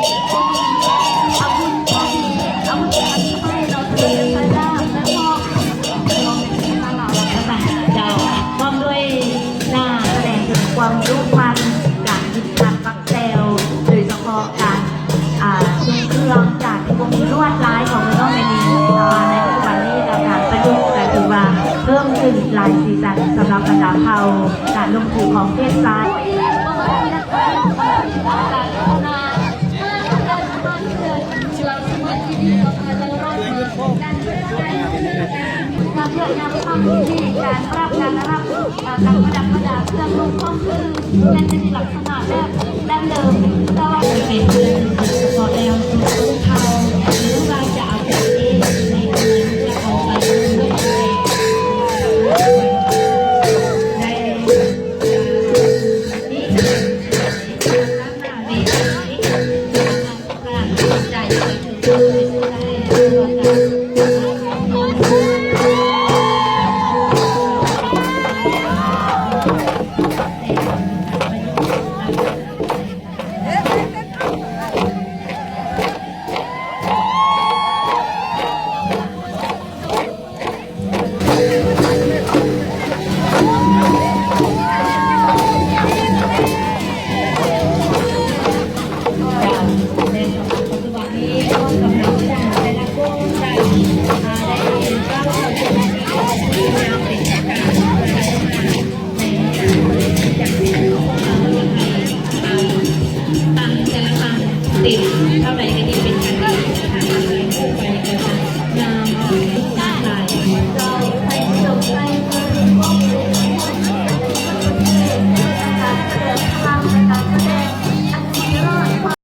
ເຈົ້າ ພ້ອມດ້ວຍໜ້າສະແດງເຖິງຄວາມດຸໝັ່ນ ການຍຶດໝັ້ນປັກແຕ່ວ ໂດຍສະເພາະການ ອ່າ ນຸ່ງເຄື່ອງຈາກທີ່ບໍ່ມີລວດລາຍຂອງເນາະ ແມ່ນບໍ່? ອ່າ ໃນປັດຈຸບັນນີ້ ການປະຍຸກກໍຖືວ່າເພີ່ມຂຶ້ນຫຼາຍສີສັນສຳລັບບັນດາເຜົ່າ ການລົງຖືຂອງເພດຊາຍ ການເພື່ອນຳຄວາມດີ ການປັບ ການປັບ ເອີ່ ການປະດັບປະດາເຄື່ອງນຸ່ງຂອງຄື ແມ່ນຈະມີລັກສະນະແບບດັ້ງເດີມ ແຕ່ວ່າເປັນເຄື່ອງສະເພາະແລ້ວ ຊົນເຜົ່າ ຫຼືວ່າຈະເອົາໄປເອງໃນເຮືອນ ເພື່ອເອົາໄປລົງແຂກ ໄດ້ ເຕັມເທົ່າໃດ